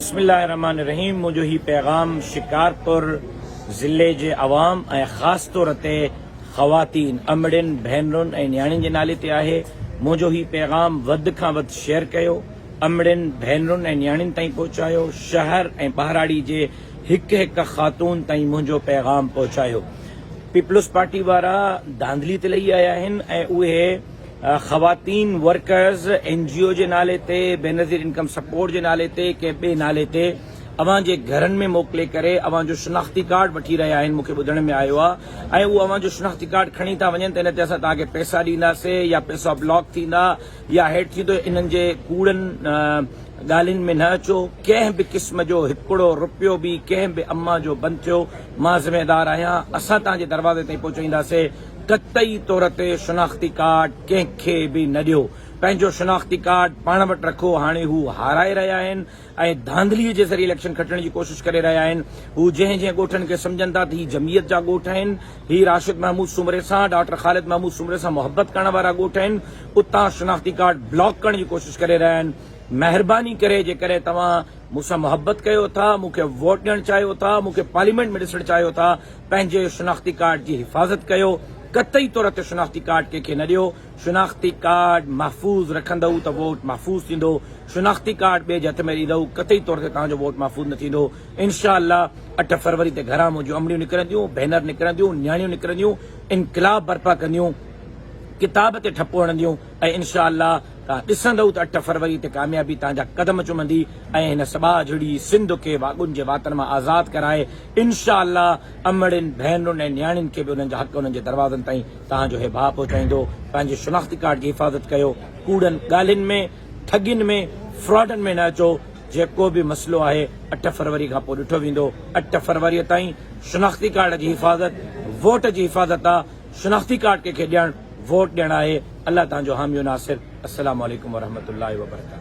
بسم الله الرحمٰن الرحيم منهنجو هي پيغام شڪارپور ضلعي جي عوام ۽ خاص طور تي خواتين امڙين، ڀينرن ۽ نياڻين جي نالي تي آهي منهنجو هي پيغام وڌ کان وڌ شيئر ڪيو امڙين، ڀينرن ۽ نياڻين تائين پهچايو شهر ۽ ٻهراڙي جي هڪ هڪ خاتون تائين منهنجو پيغام پهچايو پيپلز پارٽي وارا ڌانڌلي تي لهي آيا آهن ۽ اهي خواتين ورڪرز اين جي او جي نالي تي، بينظير انڪم سپورٽ جي نالي تي، ڪنهن ٻئي نالي تي اوهان جي گهرن ۾ موڪلي ڪري اوهان جو شناختي ڪارڊ وٺي رهيا آهن مون کي ٻڌڻ ۾ آيو آهي ۽ اهو اوهان جو شناختي ڪارڊ کڻي ٿا وڃن ته ان تي اسان توهان کي پئسا ڏينداسي يا پئسا بلاڪ ٿيندا يا هيٺ ٿيندو انهن جي ڪوڙن ڳالهين ۾ نه اچو ڪنهن به قسم جو هڪڙو رپيو به ڪنهن به امان جو بند ٿيو مان ذميدار آهيان اسان توهان جي دروازي تائين پهچائينداسي قطعي طور تي شناختي ڪارڊ ڪنهن کي به نه ڏيو، پنهنجو شناختي ڪارڊ پاڻ وٽ رکو، هاڻي هو هارائي رهيا آهن ۽ ڌانڌلي جي ذريعي اليڪشن کٽڻ جي ڪوشش ڪري رهيا آهن، هو جنهن جنهن ڳوٺن کي سمجهن ٿا ته هي جمعيت جا ڳوٺ آهن، هي راشد محمود سومري سان، ڊاڪٽر خالد محمود سومري سان محبت ڪرڻ وارا ڳوٺ آهن، اتان شناختي ڪارڊ بلاڪ ڪرڻ جي ڪوشش ڪري رهيا آهن، مهرباني ڪري جيڪڏهن توهان مون سان محبت ڪيو ٿا، مون کي ووٽ ڏيڻ چاهيو ٿا، مون کي پارليامينٽ ۾ ڏسڻ چاهيو ٿا، پنهنجي شناختي ڪارڊ جي حفاظت ڪيو، قطعي طور تي شناختي ڪارڊ ڪنهن کي نه ڏيو، شناختي ڪارڊ محفوظ رکندؤ ته ووٽ محفوظ ٿيندو، شناختي ڪارڊ ٻئي جي هٿ ۾ ڏيندؤ قطعي طور تي توهان جو ووٽ محفوظ نه ٿيندو، انشاء الله اٺ فروري تي گهران منهنجون امڙيون نڪرنديون، ڀينر نڪرنديون، نياڻيون نڪرنديون، انقلاب برپا ڪنديون، ڪتاب تي ٺپو هڻنديون ۽ انشاء الله توهان ڏسندؤ ته اٺ فروري تي ڪاميابي توهان جا قدم چمندي ۽ هن سٻاجهڙي سنڌ کي واڳن جي واتن مان آزاد ڪرائي انشاء الله امڙين، ڀينرن ۽ نياڻين کي به انهن جا حق انهن جي دروازن تائين توهان جو هي ڀاء پهچائيندو. پنهنجي شناختي ڪارڊ جي حفاظت ڪيو. ڪوڙن ڳالهين ۾، ٺڳين ۾، فراڊن ۾ نه اچو. جيڪو به مسئلو آهي اٺ فروري کان پوء ڏٺو ويندو. اٺ فروري تائين شناختي ڪارڊ جي حفاظت ووٽ جي حفاظت آ. شناختي ڪارڊ ڪنهن کي ڏيڻ ووٽ ڏيڻ آهي. الله توهان جو حامي و ناصر. السلام عليڪم ورحمة الله وبرڪاته.